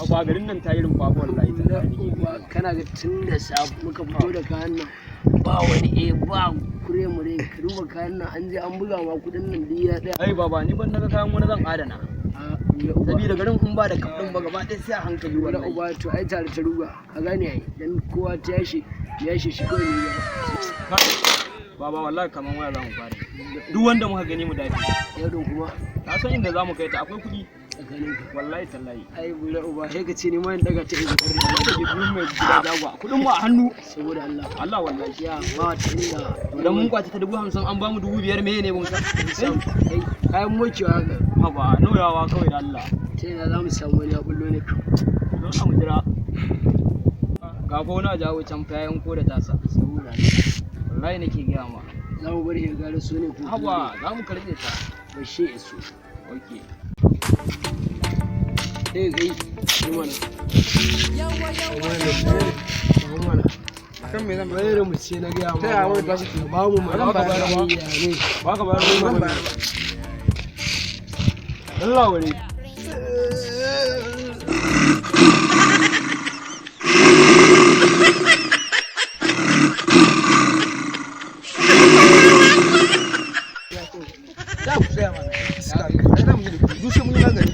Ba garin nan ta yi rumfa ba wallahi ta. Uba, kana ga tun da safe muka fito da kayan nan, ba wani ba kure mure. Ka duba kayan nan, an je an buga ma, kudin nan duk ya tsaya. Ai baba, ni ban naga kayan wani zan adana. A ya uba. Sabida garin in ba da kafin ba, gaba ɗaya sai a hankali Wani wallahi. uba, to ai tare ta ruga, ka gane ai, dan kowa ta yashi yashi shi kawai ne gaba. Baba, wallahi kaman waya za mu fara. Duk wanda muka gani mu dace. Yau din kuma? Ka san inda za mu kai ta akwai kuɗi. Tsakanin ka. Wallahi tallahi. Ai bura uba, sai ka ce ni ma in daga ta in Da ke gurin mai gida jagwa. Kuɗin mu a hannu. Saboda Allah. Allah wallahi. Ya ba ta inda. To dan mun kwace ta 50,000, an ba mu 5,000, meye ne ba mu san. Kai, kayan mokewa haka. Haba, nauyawa kawai da Allah. Ta yana za mu samu wani ya bullo ne? Zo mu jira. Ga fa wani a jawo can fa yayin ko da tasa. Saboda Allah. Wallahi nake gaya ma. Za mu bari ya gano su ne ko? Haba, za mu karɓe ta. Ba shi ya so. Okay. Sai kai yi mana. Yi mana. Akan me zan Wayar mu ce na gaya ma. Ta yaya wayar ta suke? Ba mu mana. Ba ka bayar ba. Ya ne? Ba ka bayar ba. Zan bayar ba. Allah wuri. Za ku tsaya mana. Iska. Ai za mu je da kuɗi. Duk sai mun yi magani.